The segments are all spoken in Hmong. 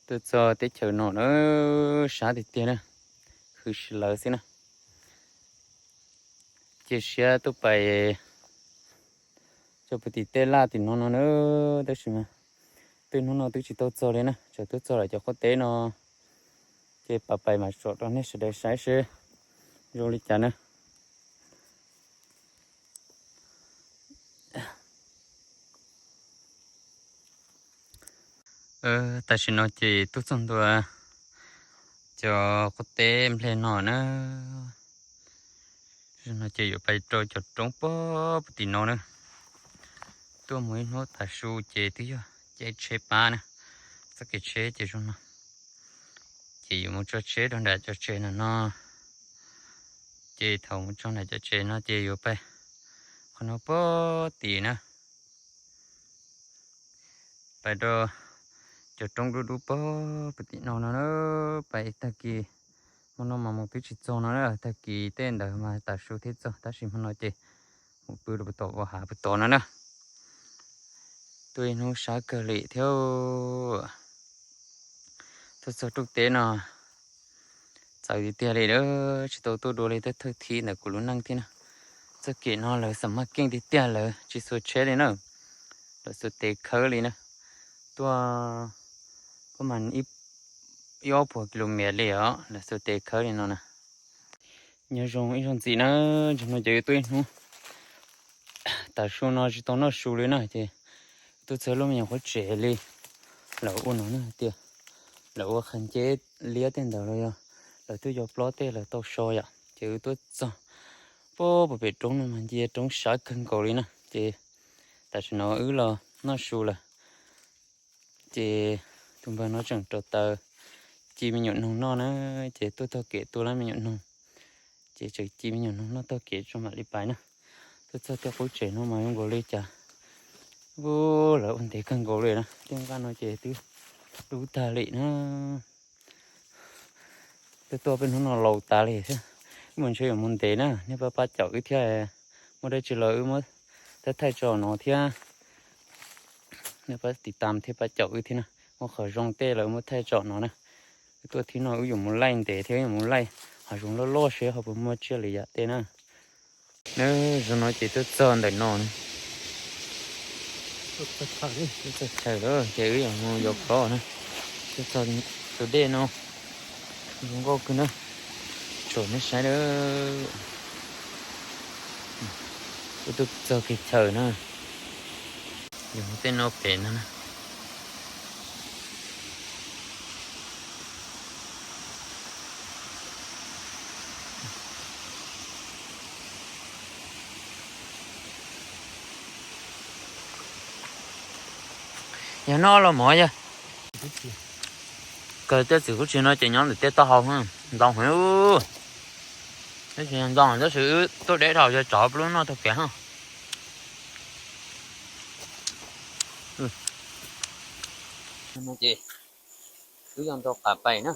Tuaj txog teb chaws no na, sab tiag tiag na, hwm si lawv xwb na. Cia siab tuaj pais txog puag tim tej laj tim no no na, tab sis mas tej hnub no twb tsis tau txog li na, tseem tuaj txog lawm cov qub teb no, ces pais pais mam tsom rau nej sawv daws saib seb zoo li cas na. Tam sim no ces tuaj txog ntua cov qub teb nplej no na. No ces yuav pais rau cov roob puag tim no na. Tuaj mus ib hnub tav su ces twb yog caij tsheb pab na, txoj kev tsheb ces zoo no. Ces yuav mus tso tsheb rau nram cov tsev no no. Ces thaum mus tso nram cov tsev no ces yuav pais qhov no puag tim na. Pais rau cov roob dub dub puag puag tim no no na. Pais tag kis, hmo no mas mus twb tsis txog no na, tag kis tej ntawd mas tav su thiaj txog, tab sis hmo no ces mus pw rau puag tom ua hav puag tod no na. Tuaj ib hnub sab kawg li thiab. Tuaj txog rooj teb no txawv tiag tiag li, tsis tau tuaj dua li, tuaj thawj thib ntawm kuv lub neej thiab na. Txoj kev no lawv xam maj keej tiag tiag, lawv tsis xuas tsheb li na, lawv xuas tes khawb li na. Tuaj kuj mas ib ob puas kilomev li os, lawv xuas tes khawb li no na. Nyob zoo ib zaug ntxiv na, ntawm no ces tuaj ib hnub tav su no tsis tau noj su li na, ces tuaj txog lub me nyuam qhuav tsev li, lawv ua no na tias lawv ua qhov nceb liab tej ntawd los yog lawv twb yog plob tej lawv tau so yom, ces wb tuaj txog puag pem roob no mas ncia roob sab kawg nkaus li na, ces tam sim no wb los noj su lawm. Ces tus npawg no tseem rauv taws ci me nyuam noog noj na, ces tuaj tog kev tua lab me nyuam noog, ces tseem ci me nyuam noog noj tog kev tso mam li pais na. Tuaj txog tej qub tsev no mas zoo nkaus li cas, u, lawv ua ntev kawg nkaus li na, tej nqaj no ces twb dub tag li na. Tuaj tuaj peb hnub no laus tas li thiab. Wb mus ntshe yuav mus ntev na, nej pab pab caum wb thiab, muaj dab tsi los wb muab thaij thaij tso no thiab. Nej pab tiv tam thiab pab caum wb thiab na, muaj qhov zoo tej los wb muab thaij tso no na. Wb tuaj thib no wb yuav mus laij ntev thiab yuav mus laij hav zoov loj loj seb ho puas muaj tsiaj li yam tej na. Nab zoo no ces tuaj txog ntawm no, tuaj txog chaw lawm ces wb yuav mus yos plov na. Tuaj txog tus dej no, zoo nkauj kawg na, tsom nej saib lawm. Wb tuaj txog kiag chaw na, yog tej no pem no na. Yog no los mov yog, kawg tej txiv kuj tsis no ces nyob ntawm tej taub hau ntau heev. Tab sis ntau tab sis wb tuaj deb dhau yog tsov lub noj tag kev ha. Ces wb yuav ntau qab pais na.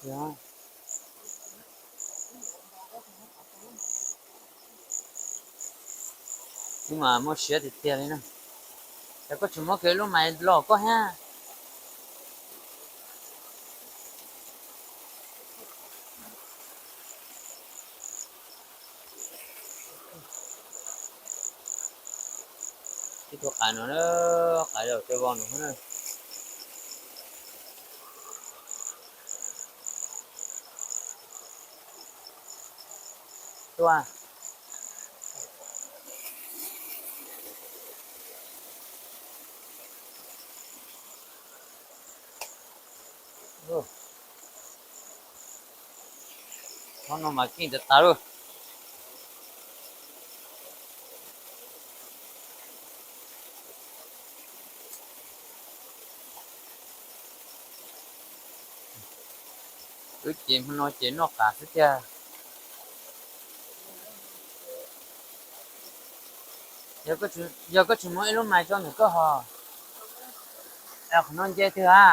Wb mas muaj siab tiag tiag li na. Yog koj tsis muab kiag lub mais los koj thiab. Ib tug qav no, qav zaum tej voj no. Tuaj. Qhov no mas keej tas tas lauj. Wb ces hmo no ces noj qav xwb tiag. Yog koj tsis muab ib lub mais tso ntawm koj hos, qhov no nce twg a?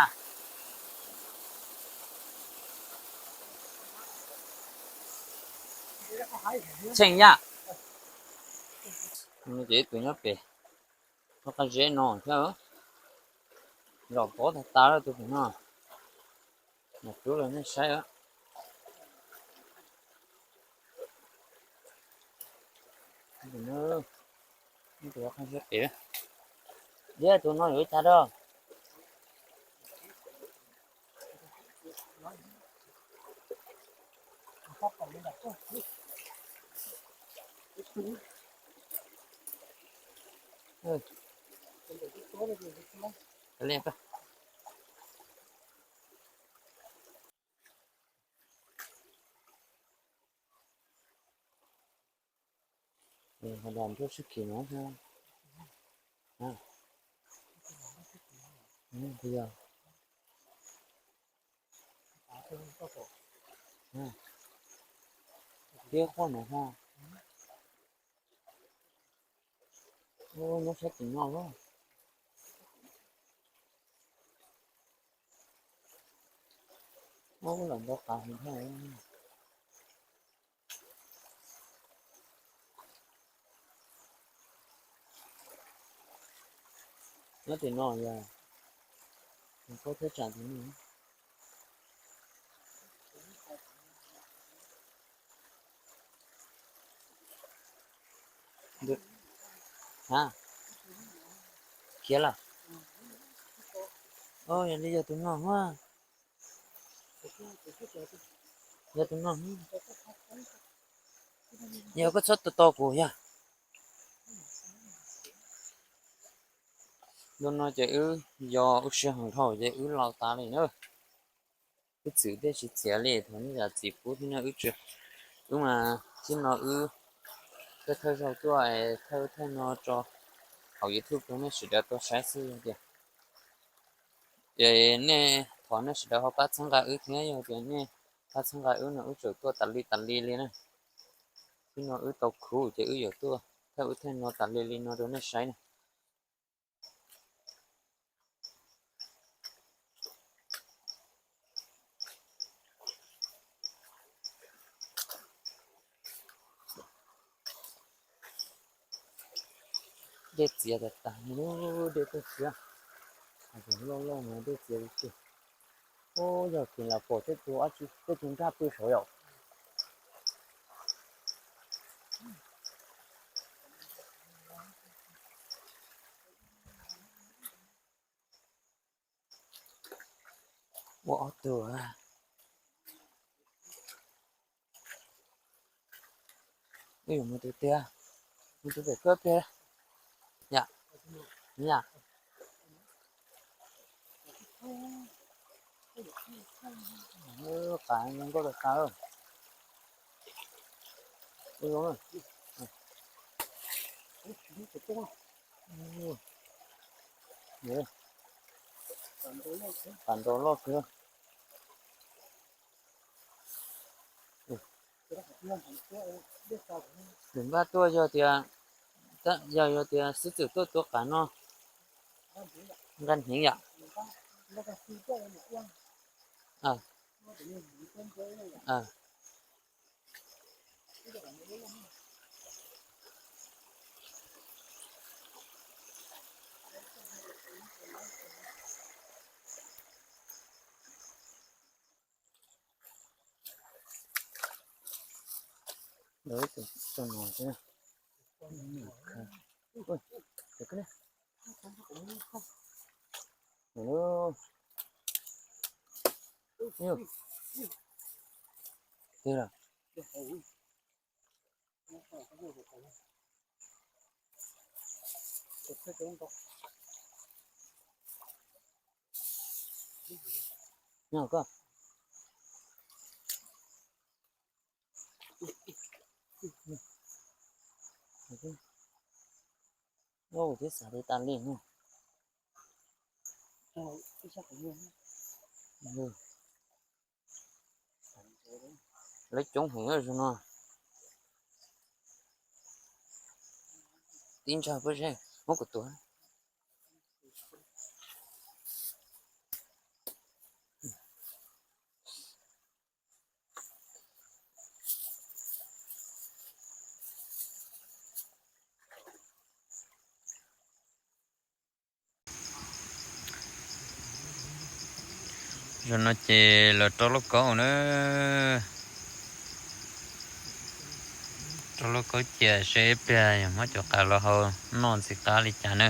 Tsheej yaj. Ces ib tug nyob pem, nyob qab zeb no thiab. Zom pov tag tas lawm tus pem no. Mas rub los nej saib. Tus qab zeb pem. Yog tus no yuav ua cas rau? Ho das nroj sib kis no thiab. Yog tiab quaj no ho. Nyob sab tim no lawm. Ub, los ntau qab heev thiab. Nyob tim no yog, nws koj thiab tsam tim no. Ha, khiav lawm. Yog li yog tus no a. Yog tus no, yog koj txhob tos tos kuv yog. Tus no ces wb yog ua si heev dhau ces wb laus tas li na. Wb txwm thiaj tsis txiav li, thaum nej zam txim pub thiab no wb tsis, wb mas tib no wb thawj thawj zaug tuaj es thawj thawj no tso hauv YouTube rau nej sawv daws tau saib xwb tiag. Ces nej thov nej sawv daws ho pab txhawb nqa wb thiab, yog tias nej pab txhawb nqa wb no wb tseem tuaj tas li tas li li na. Tib no wb tau khuv ces wb yuav tuaj thawj wb thawj no tas li li no rau nej saib na. Dej txias tas tas li, dej tuaj txias, loj loj no dej txias li tiag. Ub, yog kis los pom tej tus, tej tus nraj pw saud yom. Ua ob tug. Wb yuav mus tus tiag, mus tus pem koj tiag. Yam, yam. Qas zoo nkauj tas tas. Qas nrau loj kawg. Lwm npaj tuaj yog tias, yog yog tias xib txwm tuaj tua qas no, nqa hneev yom. Nyob koj. Ub, twb xav li tas li no. Lawv coob heev zaum no. Tib ntsag pob zeb muab kuv tua. Tam no ces los rau lauj kaub na. Rau lauj kaub cia seb ib pliag yog muab cov qav los hau noj ntxim qab li cas na.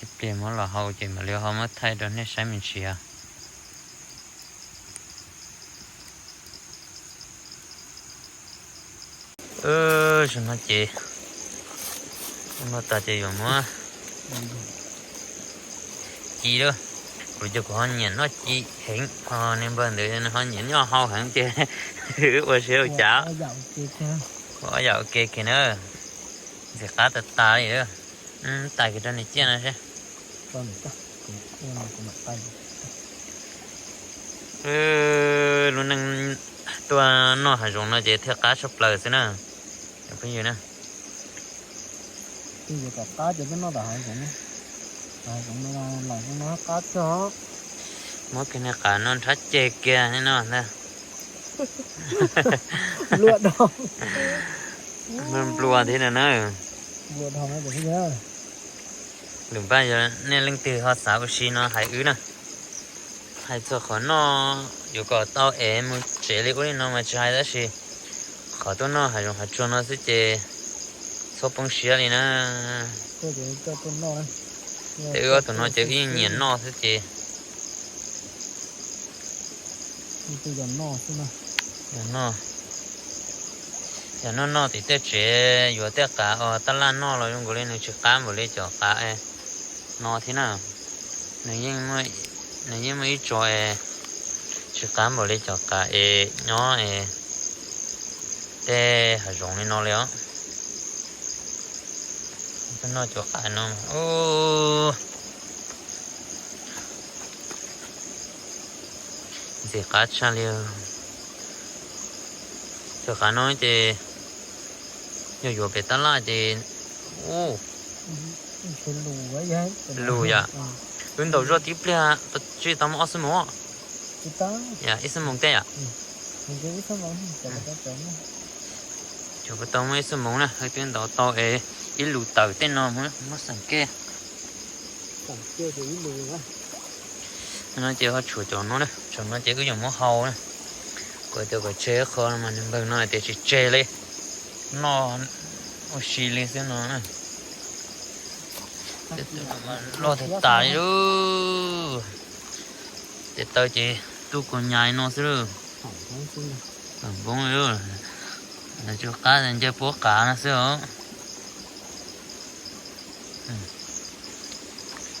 Ib pliag muab los hau ces mam li ho muab thaij rau nej saib me ntsis os. Tam no ces, no tas ces yuav muab ci lawm. Kuv ces kuv ho nyiam noj ci heev, ho niag npawg ntawd nws ho nyiam noj hau heev ces wb ua siab ua cas. Ua ob yam ua ke kiag na. Ntxim qab tas tas li lawm. Tais kiag rau nws ciaj no seb. Lub neej tuaj noj hav zoov no ces thiaj qab tshaj plaws xwb na. Cov phooj ywg na, muab kiag niag qav no nrhab ceg kiag no ntag. Nplua thiab no na. Lwm npaj yog nej leej twg ho xav ua si no hais wb na. Hais txog qhov noj yuav kom tau es mus tsev li ub li no mas tsis hais, tab sis qhov tuaj noj hav zoov hav tsuag no xwb ces txhob poob siab li na. Ces wb ob tug no ces wb yeej nyiam noj xwb ces yog noj, yog noj noj tim tej tsev yuav tej qav os tab laj noj los zoo nkaus li nws tsis qab npaum li cov qav no thiab na. Nws yeej muaj ib tso es tsis qab npaum li cov qav es nyob es tej hav zoov li no li os. Noj cov qav no ntxim qab tshaj li. Cov qav no ces yog yuav pem tab laj ces lus yom. Wb ntaus zoj tib pliag tsis tau muaj ob xuab moos, ib xuab moos tej yom. Tsis tau muaj ib xuab moos na, twb ntaus tau es ib lus tawm tej no muab xeem kiag. No ces ho tshuav cov no, tshuav no ces wb yuav muab hau na. Kuv tias kom tseg qho no mas nws npawg no tias tsis tseg li, noj ua si li xwb no na. Loj tag tas li lauj. Tes taw ces tuaj kuv nyais no xwb lauj. Poob li lauj. Tsis qab ncaws puab qav no xwb os.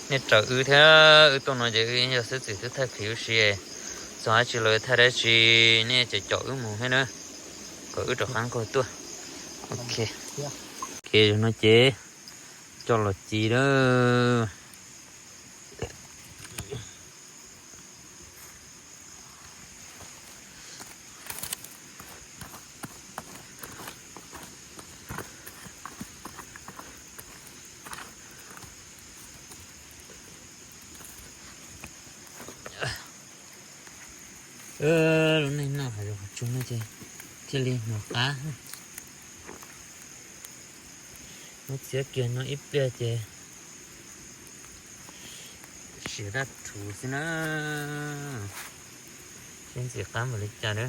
Nej raws wb thiab, wb tuaj no ces wb yog xwb txwm twb thaij clip ua si, txog dab tsi los thaij dab tsi, nej ces caum wb mus thiab na, kom wb rov qab nqaug tuaj. Ok, no ces coj los ci lawm. Lub neej noj hav zoov hav tsuag no ces thiaj li hnov qab. Muab txiav kiag no ib pliag ces siav daj rhuv xwb na. Seb ntxim qab npaum li cas na.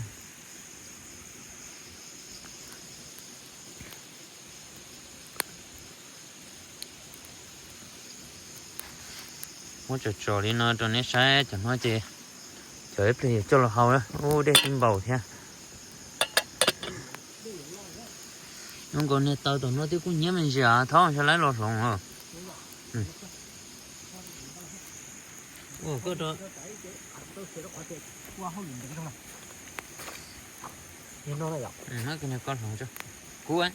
Muab tsom tsom li no rau neb saib, cov no ces cov ib pliag yuav coj los hau na. Ub, dej twb npaum thiab. Zoo nkaus niag taw tom no twb kub hnyiab me ntsis, thaub xyov laib los hloov os. Koj rau koj hloov, kub.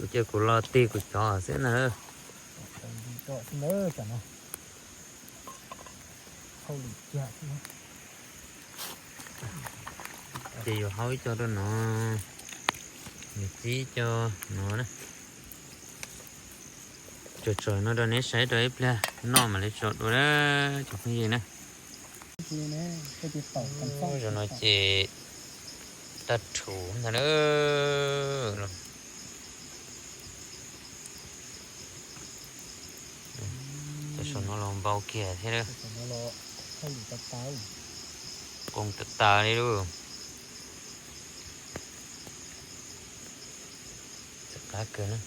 Kuv cia kuv los tig kuv cov xwb na. Ces yuav hau ib co rau no. Nws txib cov no na. Tso tso no rau neb saib rau ib pliag noj mam li tso dua na cov phooj ywg na. Zaum no ces tag rhuv ntag na. Cov saum no los npau kiag thiab. Qoo tas tas li lauj. Txawm qab kawg na.